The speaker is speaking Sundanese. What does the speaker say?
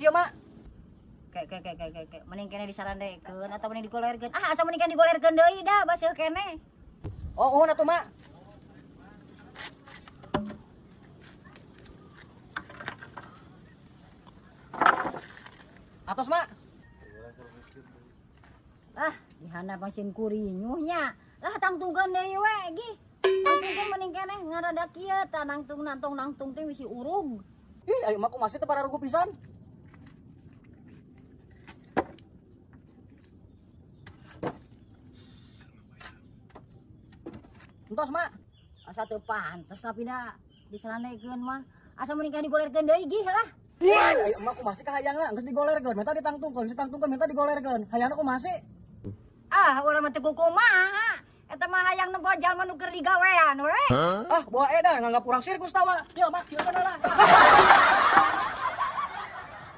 kieu, Mak. Ke ke ke ke ke ke. Mending keneh disarandekeun atau mending digolerkeun. Ah, asa mending keneh digolerkeun deui da baseuh keneh. Oh, uhun atuh, Mak. Atos, Mak. Ah, dihandap mesin kurinyuh nya. Lah, tangtungkeun deui we gih. Tangtungkeun mending keneh ngarada kieu tah, nangtung nangtung nangtung teh bisi urug. Ih, ayo mak masih teu pararuguh pisan. Entos, Mak. Asa teu pantes tapi da disarandekeun mah. Asa mending keneh digolerkeun deui gih lah. Ih, ayo emak kumaha sih kahayangna geus digolerkeun, minta ditangtungkeun, geus ditangtungkeun minta digolerkeun. Hayangna kumaha sih? Ah, urang mah teu kukumaha. Eta mah hayang nempo jalma nu keur digawean we. Ah, bawa edan nganggap urang sirkus tawa. Kieu, Mak, kieu kana lah.